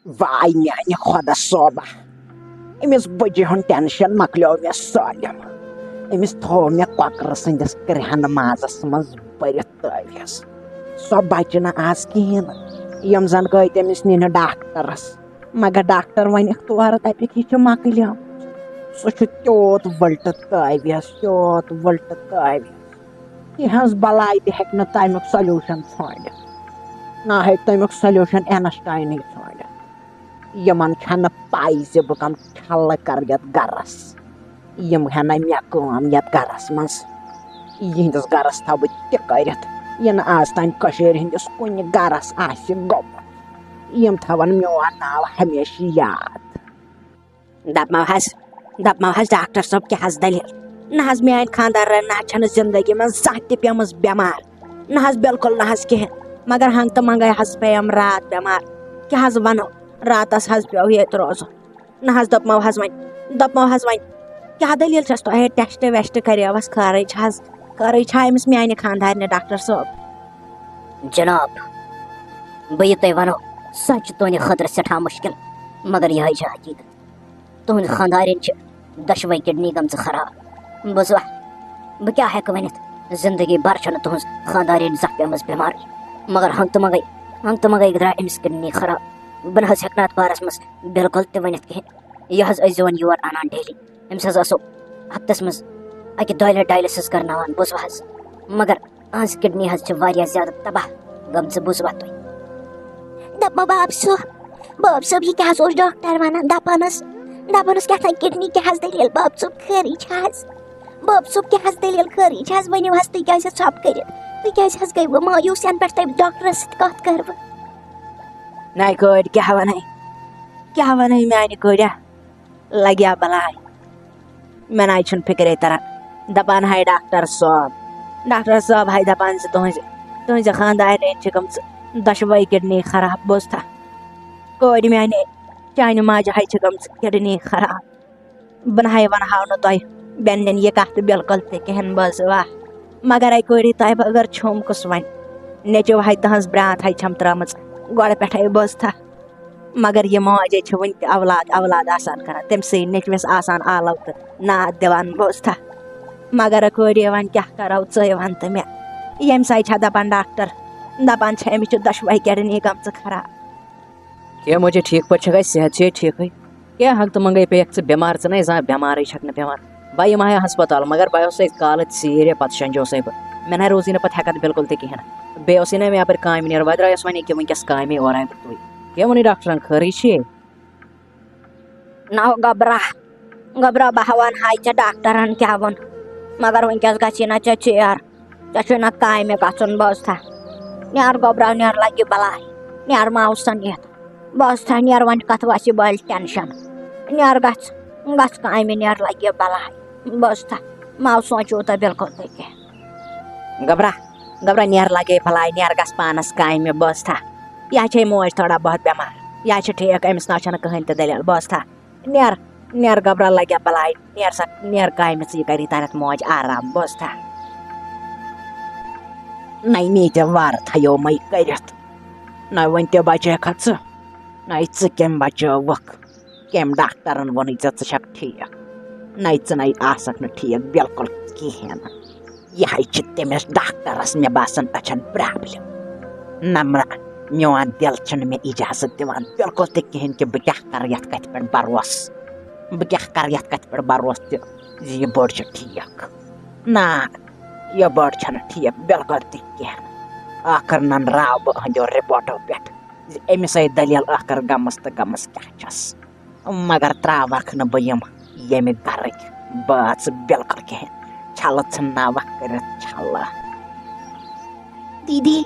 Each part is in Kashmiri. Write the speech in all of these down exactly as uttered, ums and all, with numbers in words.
واے میانہِ خۄدا صٲبہ، أمِس بٕجہِ ہُنٛد ٹینشن مۄکلیو مےٚ سٲلِم۔ أمِس تھوو مےٚ کۄکرٕ سٕنٛدِس کرٛہن مازس منٛز بٔرِتھ تٲویٖز۔ سۄ بچہِ نہٕ آز کِہیٖنۍ نہٕ۔ یِم زن گٔے تٔمِس نِنہِ ڈاکٹرس، مگر ڈاکٹر ونٮ۪کھ تورٕ، دپٮ۪کھ، یہِ چھِ مۄکلیمٕژ۔ سُہ چھُ تیوٗت ؤلٹہٕ تٲویٖز، تیوٗت ؤلٹہٕ تٲویٖز۔ یِہٕنٛز بلاے تہِ ہیٚکہِ نہٕ تَمیُک solution ژھٲنٛڈِتھ۔ نہ ہیٚکہِ تَمیُک solution Einstein-ٕے ژھٲنٛڈِتھ۔ یِمن چھَنہٕ پَے زِ بہٕ کَم چھَلہٕ کَرٕ یَتھ گَرَس۔ یِم ہٮ۪نَے مےٚ کٲم یَتھ گَرَس منٛز۔ یِہِنٛدِس گَرَس تھاوٕ بہٕ تہِ کٔرِتھ، یہِ نہٕ آز تام کٔشیٖرِ ہِنٛدِس کُنہِ گَرَس آسہِ گوٚمُت۔ یِم تھاوَن میون ناو ہمیشہِ یاد۔ دپمو حظ، دپمو حظ، ڈاکٹر صٲب، کیٛاہ حظ دٔلیٖل؟ نہ حظ، میٛانہِ خانٛدارنہِ نہ حظ چھَنہٕ زندگی منٛز زانٛہہ تہِ پیٚمٕژ بٮ۪مار۔ نہ حظ، بِلکُل نہ حظ کِہیٖنۍ۔ مگر ہنٛگتہٕ منٛگَے حظ پیٚیَم راتھ بٮ۪مار۔ کیٛاہ حظ وَنو؟ راتَس حظ پیوٚو ییٚتہِ روزُن۔ نہ حظ، دوٚپمو حظ وۄنۍ، دوٚپمو حظ وۄنۍ، کیٛاہ دٔلیٖل چھَس تۄہہِ؟ ٹٮ۪سٹ وٮ۪سٹ کَریوس، خٲرٕے چھِ حظ؟ خٲرٕے چھا أمِس میٛانہِ خانٛدارنہِ، ڈاکٹر صٲب؟ جناب، بہٕ یہِ تۄہہِ وَنو، سُہ حظ چھُ تُہٕنٛدِ خٲطرٕ سٮ۪ٹھاہ مُشکِل، مگر یِہوٚے چھِ حقیٖقت۔ تُہٕنٛز خانٛدارِنۍ چھِ دۄشوَے کِڈنی گٔمژٕ خراب۔ بوٗزوا؟ بہٕ کیٛاہ ہٮ۪کہٕ ؤنِتھ؟ زِندگی بھر چھَنہٕ تُہٕنٛز خانٛدارِنۍ زانٛہہ پیٚمٕژ بٮ۪مار، مگر ہنٛگتہٕ منٛگَے، ہنٛگتہٕ منٛگَے درٛاے أمِس کِڈنی خراب۔ بہٕ نہ حظ ہٮ۪کہٕ نہٕ اَتھ بارَس منٛز بِلکُل تہِ ؤنِتھ کِہیٖنۍ۔ یہِ حظ ٲسۍزیون یور اَنان daily۔ أمِس حظ آسو ہفتَس منٛز اَکہِ دۄیہِ لَٹہِ dialysis کرناوان، بوٗزوا حظ؟ مگر أہنٛز کِڈنی حظ چھِ واریاہ زیادٕ تباہ گٔمژٕ، بوٗزوا تُہۍ؟ دَپمو باب صٲب، باب صٲب، یہِ کیٛاہ حظ اوس ڈاکٹر وَنان؟ دَپان ٲس، دَپان ٲس کیٛاہ تام کِڈنی کیٛاہ حظ دٔلیٖل؟ باب صٲب، خٲرٕے چھا حظ؟ باب صٲب، کیٛاہ حظ دٔلیٖل؟ خٲرٕے چھا حظ؟ ؤنِو حظ، تُہۍ کیٛازِ حظ ژھۄپہٕ کٔرِتھ؟ تُہۍ کیٛازِ حظ گٔیوٕ مایوٗس؟ یَنہٕ پٮ۪ٹھ تۄہہِ ڈاکٹرَس سۭتۍ کَتھ کٔروٕ۔ نَے کورِ، کیٛاہ وَنَے؟ کیٛاہ وَنَے میٛانہِ کورِ؟ لَگیا بَلاے۔ مےٚ نَے چھُنہٕ فِکرے تَران۔ دَپان ہَے ڈاکٹر صٲب، ڈاکٹر صٲب ہَے دَپان زِ تُہٕنٛزِ، تُہٕنٛزِ خانٛدارِنۍ چھِ گٔمژٕ دۄشوَے کِڈنی خراب، بوٗزتھا؟ کورِ میٛانہِ، چانہِ ماجہِ ہَے چھِ گٔمژٕ کِڈنی خراب۔ بہٕ نَے وَنہٕ ہاو نہٕ تۄہہِ بیٚنٮ۪ن یہِ کَتھ بِلکُل تہِ کِہیٖنۍ، بوٗزوا؟ مگر اَے کورِ، تۄہہِ بغٲر چھوم کُس وۄنۍ؟ نیٚچِو ہَے تُہٕنٛز برٛاتھ ہَے چھَم ترٛٲمٕژ گۄڈٕ پٮ۪ٹھَے، بوٗزتھا؟ مگر یہِ ماجے چھِ وٕنہِ تہِ اولاد اولاد آسان کران، تٔمۍ سٕے نیٚچوِس آسان آلو تہٕ ناد دِوان، بوٗزتھا؟ مگر کورِ، وۄنۍ کیٛاہ کرو، ژٕے وَن تہٕ مےٚ۔ ییٚمہِ سایہِ چھا دَپان ڈاکٹر، دَپان چھِ أمِس چھِ دۄشوَے کِڈنی گٔمژٕ خراب۔ کیٛاہ موجی، ٹھیٖک پٲٹھۍ چھَکھَے؟ صحت چھے ٹھیٖکھٕے؟ کیٛاہ ہنٛگتہٕ منٛگَے پیٚیَکھ ژٕ بٮ۪مار؟ ژٕ نَے زانٛہہ بٮ۪مارٕے چھَکھ نہٕ پٮ۪وان۔ بہٕ یِمہٕ ہا ہسپتال، مگر بہٕ اوسُس أتھۍ کالہٕ ژیٖرۍ، پَتہٕ شۄنٛجیوسَے بہٕ۔ مےٚ نَے روزٕے نہٕ پَتہٕ ہٮ۪کَتھ بِلکُل تہِ کِہیٖنۍ۔ بیٚیہِ اوسُے نہ مےٚ یَپٲرۍ کامہِ نیرُن، وۄنۍ درٛایوس وۄنۍ ییٚکیٛاہ وٕنۍکٮ۪س کامے، اورٕ آے بہٕ توٗرۍ۔ کیٛاہ ووٚنُے ڈاکٹرَن، خٲرٕے چھُے؟ نہ گوٚبرا، گوٚبرا، بہٕ ہا وَنہٕ ہاے ژےٚ ڈاکٹرَن کیٛاہ ووٚن، مگر وٕنۍکٮ۪س گژھی نہ ژےٚ ژیر، ژےٚ چھُے نہ کامہِ گژھُن، بوٗزتھا؟ نیر گوٚبرا، نیر، لَگہِ بَلاے، نیر ماوسَن یَتھ، بوٗزتھا؟ نیر، وۄنۍ کَتھ وَسہِ بٔلۍ ٹٮ۪نشَن، نیر گژھ، گژھ کامہِ، نیر، لَگہِ بَلاے، بوٗزتھا؟ ماو سونٛچو تہٕ بِلکُل تہِ کینٛہہ۔ گوٚبرا، گوٚبرا، نیر، لَگے بَلاے، نیر گژھ پانَس کامہِ، بوٗزتھا؟ یہِ ہا چھے موج تھوڑا بہت بٮ۪مار، یہِ ہا چھِ ٹھیٖک، أمِس نہ چھَنہٕ کٕہٕنۍ تہِ دٔلیٖل، بوٗزتھا؟ نیر، نیر گوٚبرا، لَگیا بَلاے، نیر سا، نیر کامہِ، ژٕ، یہِ کَری تَنٮ۪تھ موج آرام، بوٗزتھا؟ نَے مے تہِ وارٕ تھَیو مَے کٔرِتھ، نَے وۄنۍ تہِ بَچٲکھا ژٕ، نَے ژٕ کٔمۍ بَچٲوٕکھ؟ کٔمۍ ڈاکٹرن ووٚنُے ژےٚ ژٕ چھکھ ٹھیٖک؟ نَے ژٕ نَے آسکھ نہٕ ٹھیٖک بِلکُل کِہیٖنۍ نہٕ۔ یِہے چھِ تٔمِس ڈاکٹرس مےٚ باسان أچھن problem۔ نمرہ، میون دِل چھُنہٕ مےٚ اجازت دِوان بِلکُل تہِ کِہیٖنۍ کہِ بہٕ کیٛاہ کرٕ یَتھ کَتھِ پٮ۪ٹھ بروسہٕ۔ بہٕ کیٛاہ کرٕ یَتھ کَتھِ پٮ۪ٹھ بروسہٕ تہِ زِ یہِ بٔڑ چھِ ٹھیٖک؟ نہ، یہِ بٔڑ چھَنہٕ ٹھیٖک بِلکُل تہِ کِہیٖنۍ۔ ٲخٕر ننراو بہٕ أہنٛدیو رپورٹو پٮ۪ٹھ زِ أمِس آے دٔلیٖل ٲخٕر گٔمٕژ تہٕ گٔمٕژ کیٛاہ چھَس۔ مگر تراوکھ نہٕ بہٕ یِم ییٚمہِ گرٕکۍ بٲژ بِلکُل کِہیٖنۍ۔ چھلہٕ ژھٕنناوکھ کٔرِتھ چھلہٕ۔ دیٖدی،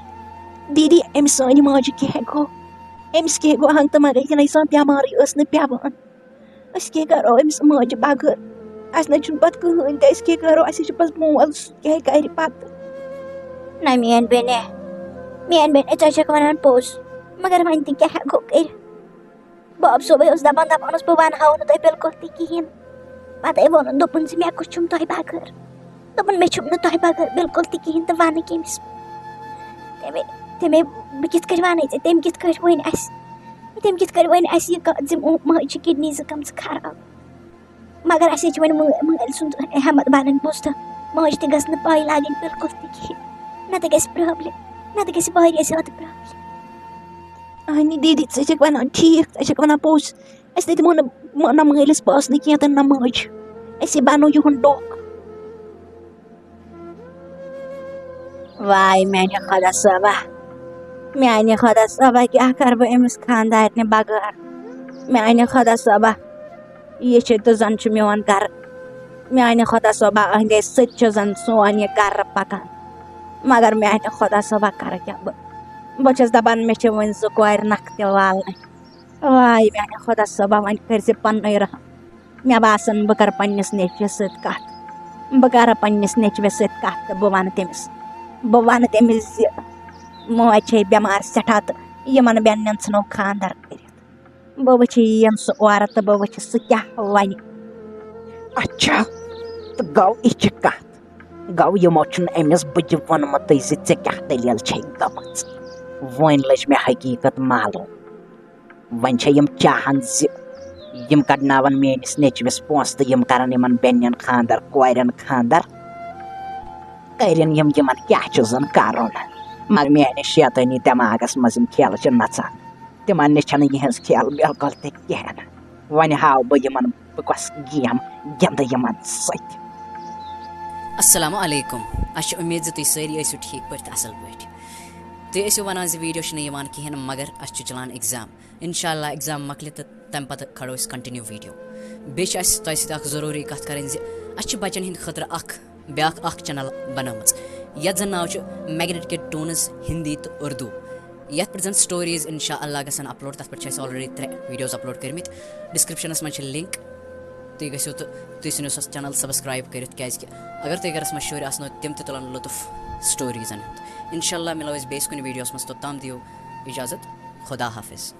دیٖدی، أمِس سانہِ ماجہِ کیٛاہ گوٚو؟ أمِس کیٛاہ گوٚو؟ ہنٛگ تہٕ منٛگے یہِ نَے سۄ بٮ۪مارٕے ٲس نہٕ پٮ۪وان۔ أسۍ کیٛاہ کَرو أمِس ماجہِ بغٲر؟ اَسہِ نَے چھُنہٕ پَتہٕ کٕہٕنۍ تہِ، أسۍ کیٛاہ کَرو؟ اَسہِ چھُ پَتہٕ مول، سُہ کیٛاہ کَرِ پَتہٕ؟ نہ میٛٲنۍ بیٚنہِ، میٛٲنۍ بیٚنہِ، ژٕ چھَکھ وَنان پوٚز، مگر وۄنۍ تہِ کیٛاہ ہٮ۪کو کٔرِتھ؟ باب صٲبٕے اوس دَپان، دَپان اوس، بہٕ وَنہٕ ہاو نہٕ تۄہہِ بِلکُل تہِ کِہیٖنۍ۔ پَتہٕ أمۍ ووٚنُن، دوٚپُن زِ مےٚ کُس چھُم تۄہہِ بغٲر؟ دوٚپُن، مےٚ چھُم نہٕ تۄہہِ بغٲر بِلکُل تہِ کِہیٖنۍ تہٕ وَنہٕ کٔمِس؟ تَمے، تَمے بہٕ کِتھ کٔٹھۍ وَنَے ژےٚ؟ تٔمۍ کِتھ کٔٹھۍ ؤنۍ اَسہِ؟ تٔمۍ کِتھ کٔنۍ وَنہِ اَسہِ یہِ کَتھ زِ مو-، مٲج چھِ کِڈنی زٕ گٔمژٕ خراب؟ مگر اَسہِ چھِ وۄنۍ مٲ-، مٲلۍ سُنٛد ہٮ۪مت بَنٕنۍ، بوٗزتھا؟ مٲج تہِ گٔژھ نہٕ پَے لَگٕنۍ بِلکُل تہِ کِہیٖنۍ۔ نَتہٕ گژھِ پرٛابلِم، نَتہٕ گژھِ واریاہ زیادٕ پرٛابلِم۔ اَہنہِ دیٖدی، ژٕ چھَکھ وَنان ٹھیٖک، ژٕ چھَکھ وَنان پوٚز۔ أسۍ تہِ دِمو نہٕ، نہ مٲلِس پونٛسہٕ نہٕ کینٛہہ تہٕ نہ مٲج۔ أسے بَنو یِہُنٛد ڈوکھ۔ واے میانہِ خۄدا صٲبا، میانہِ خۄدا صٲبا، کیٛاہ کَرٕ بہٕ أمِس خانٛدارنہِ بغٲر؟ میانہِ خۄدا صٲبا، یہِ چھِ تہٕ زَن چھُ میون گَرٕ۔ میانہِ خۄدا صٲبا، أہنٛدے سۭتۍ چھُ زَن سون یہِ گَرٕ پَکان۔ مگر میانہِ خۄدا صٲبا، کَرٕ کیٛاہ بہٕ؟ بہٕ چھَس دَپان، مےٚ چھِ وۄنۍ زٕ کورِ نَکھٕ تہِ والنہِ۔ واے میانہِ خۄدا صٲبا، وۄنۍ کٔرۍ زِ پَننُے رحم۔ مےٚ باسان، بہٕ کَرٕ پنٛنِس نیٚچوِس سۭتۍ کَتھ۔ بہٕ کَرٕ پنٛنِس نیٚچوِس سۭتۍ کَتھ تہٕ بہٕ وَنہٕ تٔمِس، بہٕ وَنہٕ تٔمِس زِ موج چھے بٮ۪مار سٮ۪ٹھاہ تہٕ یِمَن بیٚنٮ۪ن ژھٕنو خانٛدر کٔرِتھ۔ بہٕ وٕچھِ یِیَن سُہ اورٕ تہٕ بہٕ وٕچھِ سُہ کیٛاہ وَنہِ۔ اچھا، تہٕ گوٚو یہِ چھِ کَتھ۔ گوٚو یِمو چھُنہٕ أمِس بٕجہِ ووٚنمُتٕے زِ ژےٚ کیٛاہ دٔلیٖل چھے گٔمٕژ۔ وۄنۍ لٔج مےٚ حقیٖقت معلوم۔ وۄنۍ چھِ یِم چاہان زِ یِم کَڑناوَن میٛٲنِس نیٚچوِس پونٛسہٕ تہٕ یِم کَرَن یِمَن بیٚنٮ۪ن خانٛدر، کورٮ۪ن خانٛدر۔ کٔرِن یِم، یِمَن کیٛاہ چھُ زَن کَرُن؟ مگر میٛٲنِس شیطٲنی دٮ۪ماغَس منٛز یِم کھیلہٕ چھِ نَژان، تِمَن نِش چھَنہٕ یِہٕنٛز کھیل بِلکُل تہِ کِہیٖنۍ۔ وۄنۍ ہاوٕ بہٕ یِمَن بہٕ کۄس گیم گِنٛدٕ یِمَن سۭتۍ۔ السلام علیکم، اَسہِ چھِ اُمید زِ تُہۍ سٲری ٲسِو ٹھیٖک پٲٹھۍ تہٕ اَصٕل پٲٹھۍ۔ تُہۍ ٲسِو وَنان زِ video چھِنہٕ یِوان کِہیٖنۍ، مگر اَسہِ چھُ چَلان exam۔ اِنشاء اللہ exam مۄکلہِ تہٕ تَمہِ پَتہٕ کھالو أسۍ continue video۔ بیٚیہِ چھِ اَسہِ تۄہہِ سۭتۍ اَکھ ضروٗری کَتھ کَرٕنۍ زِ اَسہِ چھِ بَچَن ہِنٛدِ خٲطرٕ اَکھ، بیٛاکھ اَکھ channel بَنٲومٕژ، یَتھ زَن ناو چھُ Magnet Kid Tunes ہِندی تہٕ اُردو۔ یَتھ پٮ۪ٹھ زَن stories اِنشاء اللہ گژھن upload۔ تَتھ پٮ۪ٹھ چھِ اَسہِ already ترٛےٚ videos upload کٔرمٕتۍ۔ Descriptionس منٛز چھِ link، تُہۍ گٔژھِو تہٕ تُہۍ ژھٕنِو سۄ channel subscribe کٔرِتھ، کیٛازِکہِ اگر تۄہہِ گَرَس منٛز شُرۍ آسنو، تِم تہِ تُلَن لطف storiesن ہُنٛد۔ اِنشاء اللہ مِلو أسۍ بیٚیِس کُنہِ videoس منٛز، توٚتام دِیِو اِجازت، خدا حافظ۔